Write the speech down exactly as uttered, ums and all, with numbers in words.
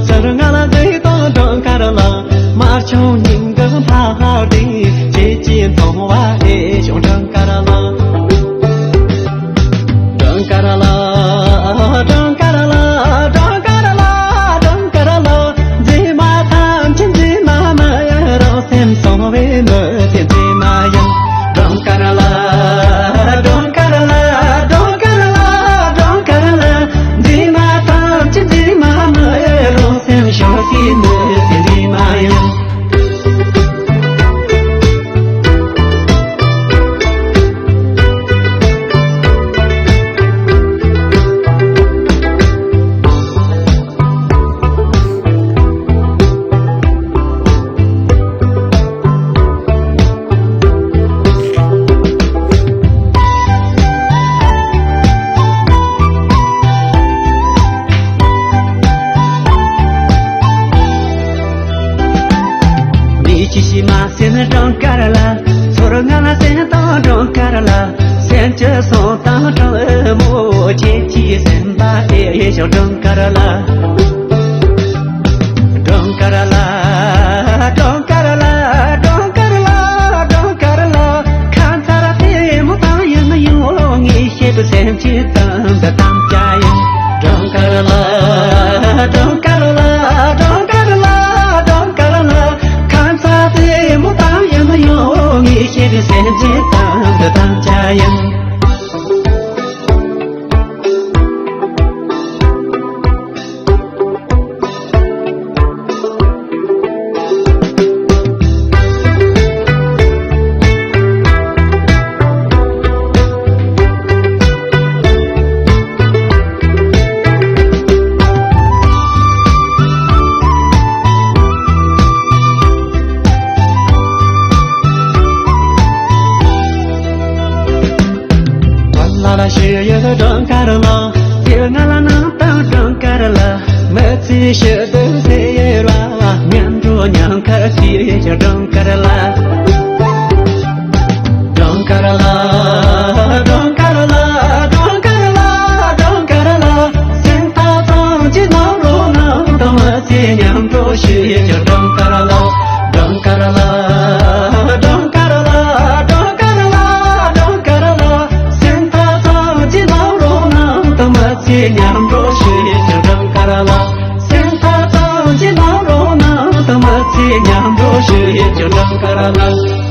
ཟུར་ང་ལ་འཛིན་དང་སྦྲང་དཀར་ལ། དམར་ཆུང་སྙིང་གི་འཕར་ལྡིང་བྱེད་ཀྱི་མཐོང་བ་ཨེ་བྱུང་སྦྲང་དཀར་ལ། སྦྲང་དཀར་ལ། སྦྲང་དཀར་ལ། སྦྲང་དཀར་ལ། སྦྲང་དཀར་ལ། མཛེས་མ་ཐམས་ཅད་མཛེས་མ་མ་ཡིན་རང་སེམས་སོང་བའི་མི་དེ་མཛེས་མ་ཡིན། སྦྲང་དཀར་ལ། སྦྲང་དཀར་ལ། སྦྲང་དཀར་ལ། སྦྲང་དཀར་ལ། མཛེས་མ་ཐམས་ཅད་མཛེས་མ་མ་ཡིན་རང་སེམས་ཤོར་གྱི་མི་དེ་མཛེས་མ་ཡིན། མི་ཅི་ཞིག་མ་སེམས་སྦྲང་དཀར་ལ། ཚོར་ང་ལ་སེམས་དང་སྦྲང་དཀར་ལ། སེམས་ཀྱི་སོང་དང་སྦྲང་མོ་ཁྱེད་ཀྱི་སེམས་པ་ཨེ་ཞོག་སྦྲང་དཀར་ལ། སྦྲང་དཀར་ལ། སྦྲང་དཀར་ལ། སྦྲང་དཀར་ལ། སྦྲང་དཀར་ལ། ཁ་མཚར་ལྟད་མོ་དང་ཡང་ཡང་ངེས་ཤེས་པའི་སེམས་ཀྱི་དང་འདི་དམ་བཅའ་ཡིན། སྦྲང་དཀར་ལ། སྦྲང་དཀར་ལ། སྦྲང་དཀར་ལ། སྦྲང་དཀར་ལ། ཁ་མཚར་ལྟད་མོ་དང་ཡང་ཡང་ངེས་ཤེས་པའི་སེམས་ཀྱི་དང་འདི་དམ་བཅའ་ཡིན། ལ་ལ་ཞུ་ཡོད་སྦྲང་དཀར་ལ། དེ་ང་ལ་ནང་དང་སྦྲང་དཀར་ལ། མི་ཚེ་ཕྱི་དུ་ཟེར་བ། མཉམ་འགྲོ་མཉམ་ཁར་ཞུ་ཡོད་སྦྲང་དཀར་ལ། སྦྲང་དཀར་ལ། སྦྲང་དཀར་ལ། སྦྲང་དཀར་ལ། སྦྲང་དཀར་ལ། སེམས་ཐག་ཚང་གཅིག་གནང་རོགས་གནང་དང་། མི་ཚེ་མཉམ་འགྲོ་ཞུ་ཡོད་སྦྲང་དཀར་ལ། སྦྲང་དཀར་ལ། སྦྲང་དཀར་ལ། སྦྲང་དཀར་ལ། སྦྲང་དཀར་ལ། སེམས་ཐག་ཚང་གཅིག་གནང་རོགས་གནང་དང་། མི་ཚེ་མཉམ་འགྲོ་ཞུ་ཡོད་ཀྱང་སྦྲང་དཀར་ལ། སེམས་ཐག་ཚང་གཅིག་གནང་རོགས་གནང་དང་། མི་ཚེ་མཉམ་འགྲོ་ཞུ་ཡོད་ཀྱང་སྦྲང་དཀར་ལ།